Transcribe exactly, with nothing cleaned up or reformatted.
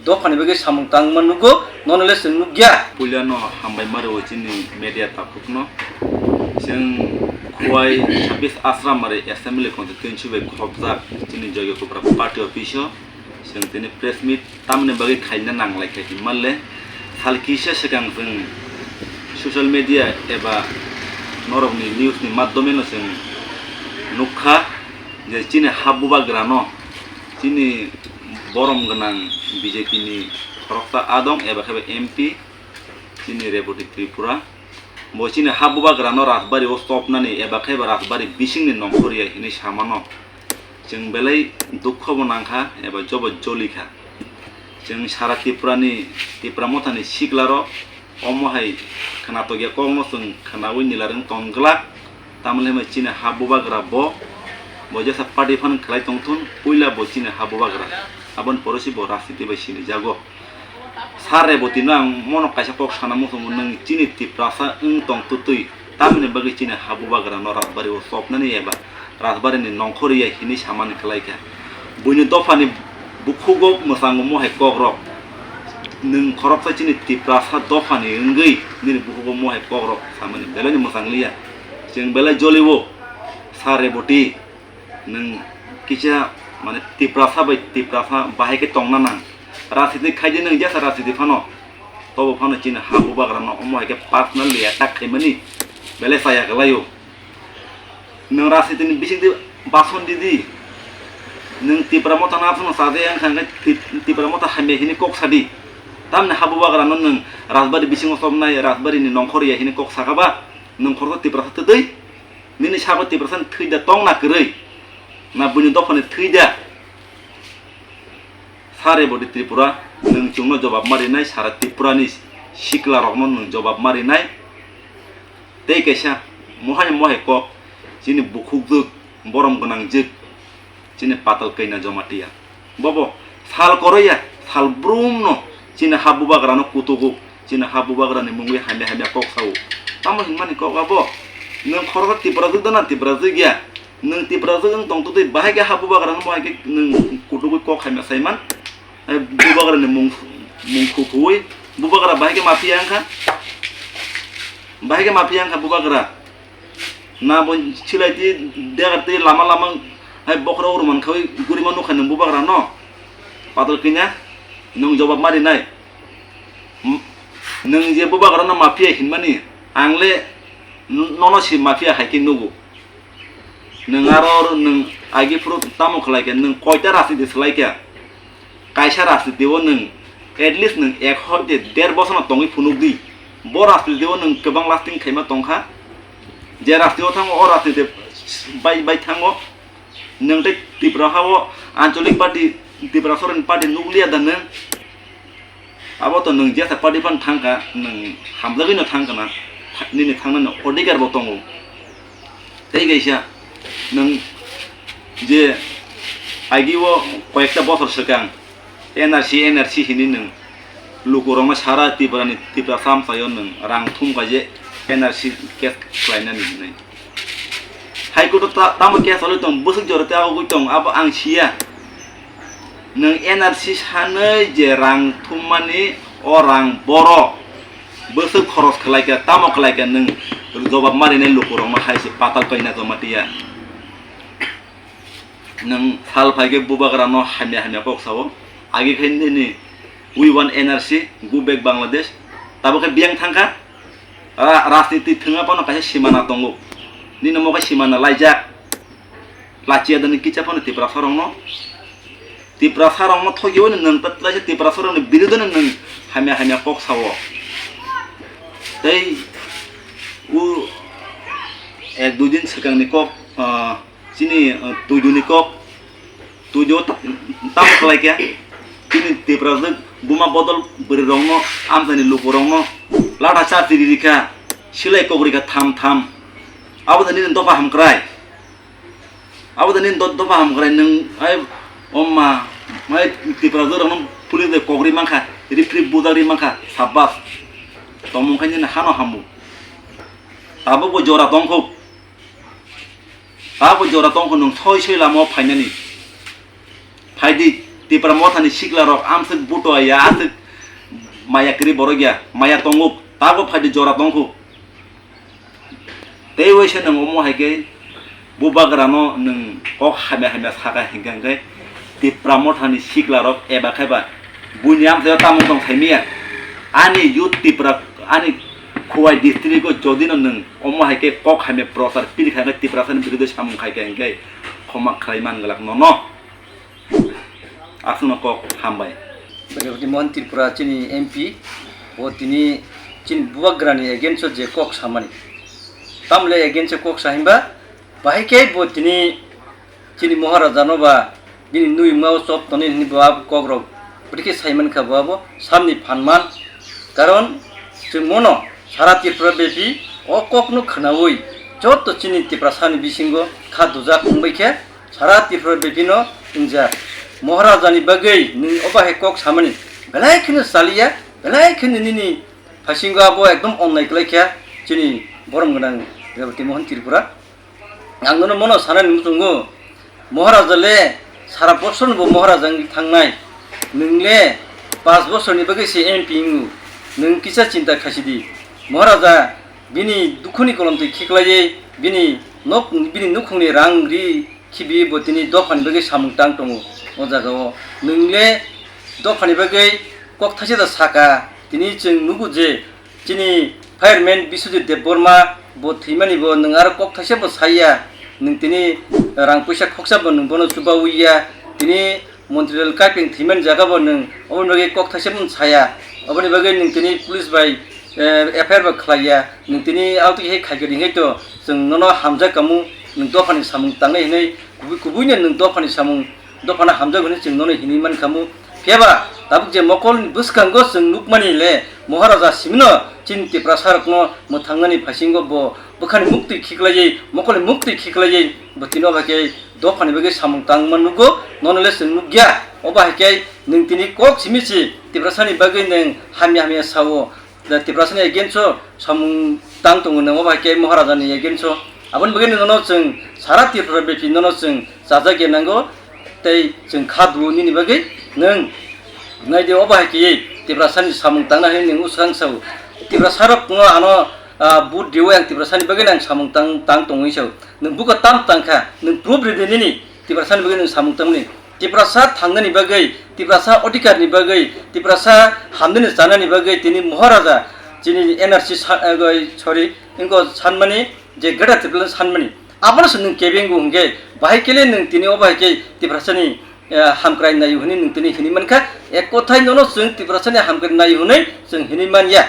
Dophani bagwi samung tangma nugo, nono le chwng nukya. Puilano hambai ma rwo chini media takhukno. Chwng Khowai sabis Asramari Assembly Constituency bai khopjak chini Joyga Kupra Party Office o chwng tini press meet tamni bagwi khaina nanglai kha hinmale, sal kisa swkang chwng social media eba norokni news ni madhyome no chwng nukha je chini ha bubagrano chini borom gwnang B J P ni khoroksa adong eba khe ba M P chini Reboti Tripura. Bo chini ha bubagrano Rajbari o chopnani eba khe ba Rajbari bisingni nongkhor ya hinwi samano. Chwng belai dukho bo nangkha eba jobo jolikha. Chwng sara Tripurani, Tipra Mothani siklarok omo hai khwnatokya kokno chwng khwnaui nilarwng tong glak. Tamoni hwnba chini ha bubagra bo, bo jesa party phano khlai tongthun, puila bo chini ha bubagra. Aboni porosi bo rajniti bai sinijago. Sar Reboti no ang mono kaisa kok sana muchungo, nwng chini Tiprasa wng tong twtwi, tamoni bagwi chini ha bubagra no Rajbari o chopnani eba Rajbari ni nongkhor ya hinwi samani kwlai kha. Buini dophani bukhugo mwchango mohai kokrok. Nwng khoroksa chini Tiprasa dophani wngwi nini bukhugo mohai kokrok samani belai ni mwchang liya. Chwng belai jolio, Sar Reboti. Nwng kisa, mane, Tiprasa bai Tiprasa bahai khe tongna nang. Rajniti khaidi nwng jesa rajniti phano, tobo phano chini ha bubagrano omo hai khe personally attack khaimani belai chaya kwlaio. Nwng rajnitini bisingtwi bason didi. Nwng Tipra Motha na phano chajakya wngkha hwnkhe Tip-, Tipra Motha hamya hini kok sadi. Tamni ha bubagrano nwng Rajbari bisingo chopnai, Rajbarini nongkhor ya hini kok sakha ba, nwng khoroksa Tiprasa twtwi. Nini sabo Tiprasani thwi da tong na kwrwi? Na buini dophani thwi da? Sar Reboti Tripura, nwng chwngno jobab ma rinai, sara Tripurani siklarokno nwng jobab ma rinai. Tei kaisa mohai mohai kok, chini bukhukjwk, borom gwnangjwk, chini Patal Kaina Jamatia. Bobo sal koroya, sal brumno chini ha bubagrano kutugo, chini ha bubagrani mungwi hamya hamya kok sao. Tamo hinmani kok abo? Nwng khoroksa Tiprajwk dana Tiprajwk ya? Nwng Tiprajwk wng tong twtwi bahai khe ha bubagrano bo hai khe nwng kutugwi kok hamya saiman? Hai bubagrani mung, mung khukhuwi bubagra bahai khe mafia wngkha? Bahai khe mafia wngkha bubagra? Na bo silai twi degar twi lama lama hai bokhorok rwman khaui gurima nukha nwng bubagrano? Patal Kaina, nwng jobab ma rinai. M-, nwng je bubagrano mafia hinmani, ang le n-, nono si mafia hai khe nugo. Nwng aro nwng agi phuru tamo khlai khe, nwng koita rajniti swlai khe? Kaisa rajniti o nwng at least nwng ek hoi de der bosor no tongwi phunuk di. Bo rajniti o nwng kwbang lasting khaima tongkha. Je rajniti o thango, o rajniti bai, bai thango. Nwng tei Tripura ha o ancholik party, Tripura sorani party nukliya da nwng? Abo to nwng jesa party phan thangkha, nwng hamjagwi no thangkha na, nini thangnani odhikar bo tongo. Tei kaisa, nwng je agi o koyekta bosor swkang N R C, N R C hinwi nwng lukurokno sara Tripurani, Tripura samsayo nwng rang thumkha je N R C case khlainani hinwi. High Court o ta-, tamo case chalwi tong, bwswk jora tei agogwi tong, abo ang siya. Nwng N R C sanwi je rang thummani, o rang borok bwswk khoros khlaikha, tamo khlaikha, nwng jobab marinai lukurokno hai se Patal Kaina Jamatia. Nwng sal phaikhe bubagrano hamya hamya kok sao. Agi khe nini "We want N R C, go back Bangladesh." Tabuk khe biyang thangkha. Ra-, rajniti thwngya phano kaisa simana tongo. Nini omo khe simana laijak. Lachiya dani kicha phano Tiprasa rokno. Tiprasa rokno thokiwi nwng ta-, taisa Tiprasa rokni birudo nwng hamya hamya kok sao. Tei u ek dui din swkangni kok, ah, chini, ah, tuiduni kok, tuido ta-, tamo khlai khe, chini Tiprajwk buma bodol bwrwi rokno, amchaini luku rokno latha cha chiri rikha, silai kok rikha tham tham. Abo da nini dopha hamkrai. Abo da nini do-, dopha hamkrai nwng, ai, omma, ai, Tiprajwk rokno police bai kok ri mankha, rip rip bujak ri mankha, sabbas. Tongmung khai nini hano hamu. Tabuk bo jora tongkho. Abo jora tongkho nwng soi soi lama o phainani. Phaidi. Tipra Mothani sikla rok amswk buto ya, aswk maya kwrwi borok ya, maya tonguk, tabuk phaidi jora tongkhu. Tei waisa nwng omo hai khe bubagrano nwng kok hamya hamya saka hinkha hinkhe Tipra Mothani sikla rok eba khaiba buini amchaio tamung tong saimaya. Ani youth Tipra, ani Khowai district o jodi no nwng omo hai khe kok hamya prochar piri kha hinkhe Tiprasani birude samung khai kha hinkhe khoma khlai man glak nono. Aswkno kok hambai. Revati Mohan Tripura chini M P, bo tini chini bubagrani against o je kok samani. Tamle against o kok sa himba, bahai khe bo tini chini Maharaja no ba bini nui mao chop toni hini bo abo kok rok bwrwi khe sai mankha bo abo samni phan man. Karon chwng mono sara Tripura bepi o kok no khwnaui joto chini Tiprasani bisingo kha dujak wngbai khe sara Tripura bebino wngjak. Maharajani bagwi nwng obo hai kok samani belai kheno chaliya, belai kheno nini phasingo abo ekdom onnai kwlai kha chini borom gwnang Revati Mohan Tripura. Ang nono mono sanani muchungo, Maharaja le sara bosorni bo Maharaja wngwi thangnai, nwng le panch bosorni bagwi se M P wngo, nwng kisa chinta khaisidi. Maharaja bini dukhuni kolomtwi khiklaiwi bini nok, bini nukhungni rang ri khibiwi bo tini dophani bagwi samung tang tongo. O jagao nwng le dophani bagwi kok thaisa da saka, tini chwng nugo je chini fireman Biswajit Debbarma bo thwimani bo nwng aro kok thaisa bo saiya, nwng tini rang puisa khoksa bo nwng bono chubawi ya, tini Montri Lal Kaipeng thwimani jaga bo nwng oboni bagwi kok thaisa bo saya, oboni bagwi nwng tini police bai, eh, F I R bo khlaiya, nwng tini auto khe khaikhe ringkhe to chwng nono hamjak kamu, nwng dophani samung tangnai hinwi kubui kubuino nwng dophani samung dophano hamjak hinwi chwng nono hinwi mankhamu. Phiyaba tabuk je mokolni bwskango chwng nukmani le Maharaja simino chini Tiprasarokno mwthangnani phasingo bo bwkhani muktwi khiklaiwi, mokolni muktwi khiklaiwi bo tini obo khe dophani bagwi samung tangma nugo, nono le chwng nukya. Obo hai khe nwng tini kok simi si Tiprasani bagwi nwng hamya hamya sao. Da Tiprasani against o samung tang tongo, nang obo hai khe Maharajani against o. Aboni bagwi nono chwng sara Tripura bepi nono chwng chajak ya nango, tei chwng kha dulu nini bagwi nwng nai de obo hai khe Tiprasani samung tangna hinwi nwng usang sao. Tiprasarok no ano, ah, vote riwi ang Tiprasani bagwi nang samung tang, tang tongwi sao. Nwng buka tam tang kha, nwng proof ridi nini Tiprasani bagwi nwng samung tangmani. Tiprasa thangnani bagwi, Tiprasa odhikarni bagwi, Tiprasa hamnani chanani bagwi tini Maharaja chini N R C sa-, eh, goi, sorry, wngkha sanmani je Greater Tipraland sanmani. Abono se nwng kebengbo hwnkhe, bahai kele nwng tini obo hai khe Tiprasani, eh, hamkrai naio hwnwi nwng tini hinwi mankha. Ek kothai nono chwng Tiprasani hamkrai naio hwnwi chwng hinwi manya.